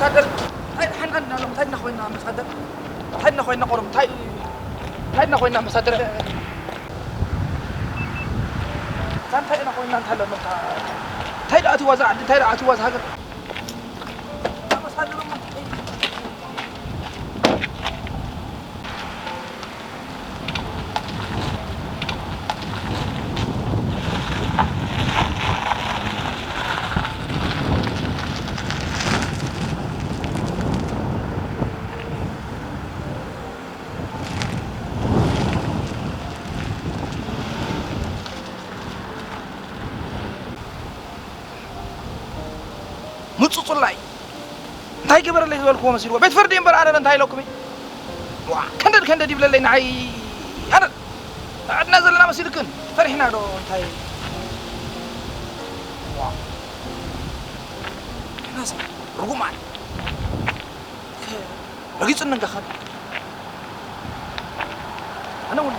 ኣምባሳደር፣ እንታይ ደሓን ኣለና ሎም? እንታይ ድና ኮይና ኣምባሳደር? እንታይ ድና ኮይና ቆርም? እንታይ፣ እንታይ ድና ኮይና ኣምባሳደር? እዛ እንታይ ኢና ኮይና እንታይ ኣለና? እንታይ ደኣ ኣትዋ እዛ ዓዲ? እንታይ ደኣ ኣትዋ እዛ ሃገር? ኣምባሳደር እሞ እንታይ? ምጹጹላይ እንታይ ገበረለይ ዝበልክዎ መሲልዎ ቤት ፍርዲ እምበር ኣነ እንታይ ኢለኩም እየ? ዋ፣ ከንደድ ከንደድ ይብለለይ ንዓይ። ኣነ ዕድና ዘለና መሲልክን ፈሪሕና ዶ እንታይ? ዋ፣ ናሳ ርጉማን ረጊጹኒ እንካ ኸድ ኣነ እውን